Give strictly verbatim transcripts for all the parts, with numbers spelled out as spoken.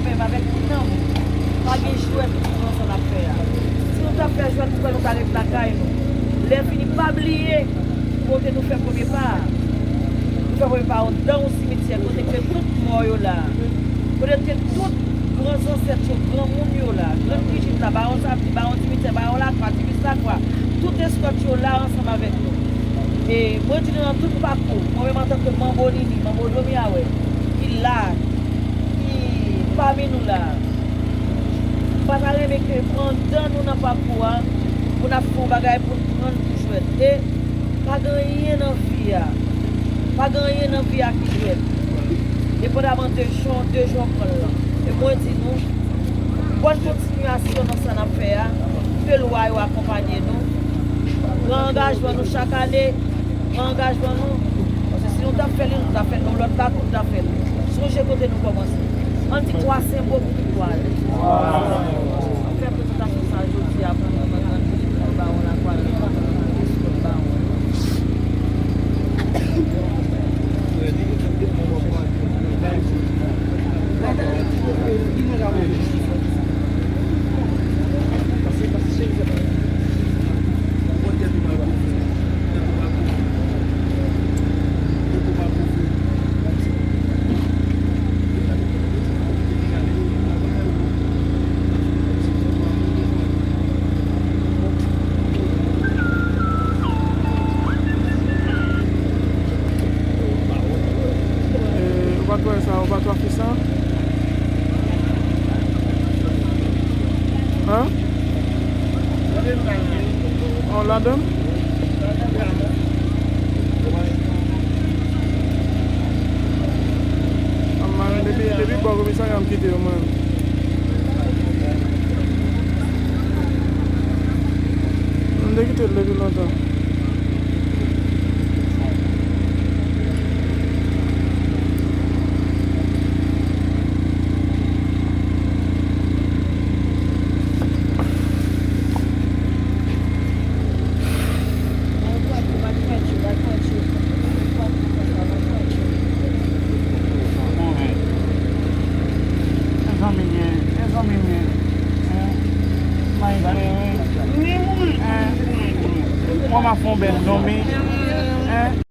Menm avèk tout nanm, pa gen jwèt nan sa n ap fè a. Si nou t ap fè jwèt, ou kwè nou ta ret lakay nou. Lè fini, pa bliye kote nou fè premye pa a. Nou fè premye pa a anndan yon simityè, kote ke tout mò yo la. Kote ke tout gran zansèt yo, granmoun yo la. Grann Kijit la, Bawon Sapti, Bawon Dimityè, Bawon Lakwa, Timis Lakwa. Tout eskòt yo la ansanm avèk nou. E mwen di nou nan tout pakou, mwen menm antanke Manbo Nini, Manbo Domi Awè, ki la, ki pami nou la. M pa ta renmen ke anndan nou nan pakou a, pou n ap fè yon bagay pou n pran n pou jwèt. E pa gen anyen nan vi a, pa gen anyen nan vi a ki jwèt. Depandaman de jan, de jan w pran l lan. E mwen di nou, bòn kontinyasyon nan sa n ap fè a, ke lwa yo akonpanye nou. Pran angajman nou chak ane, pran angajman nou. Paske si nou t ap fè li, nou t ap fè l nan yon lòt lakou, nou t ap fè l. Sonje kote nou kòmanse. Ann di twa senbo pou tout twa ale. Ann fè prezantasyon sa a jodi a pou nou nan Grann Vizit pou Bawon Lakwa, Eskòt Bawon. E, ou pa t wè sa, ou pa t wè afich sa? An? An, ladan? Amman, depi, depi bò komisarya m kite yo, mwen. M te kite l depi lontan. Mezanmi, mezanmi, mezanmi. Mezanmi, mezanmi. Mwen ma fè yon bèl zanmi. Hein?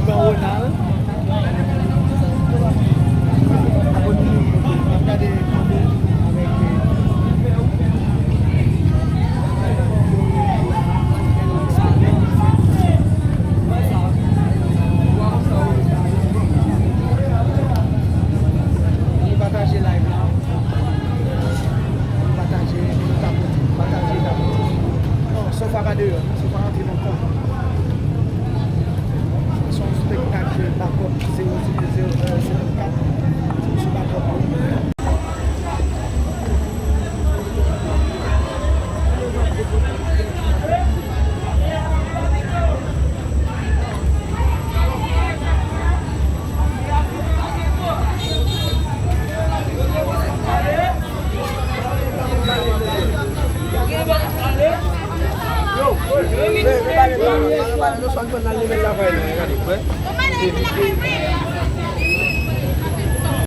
Ronald. Abonné nou kote. N ap gade avèk, nou pataje live la. Pataje, nou tapote. Pataje, tapote. Non, Sofa pa deyò, non. Sofa rantre nan kò. Se yon spektak de Bakòp, zewo zewo zewo zewo kat sou Bakòp.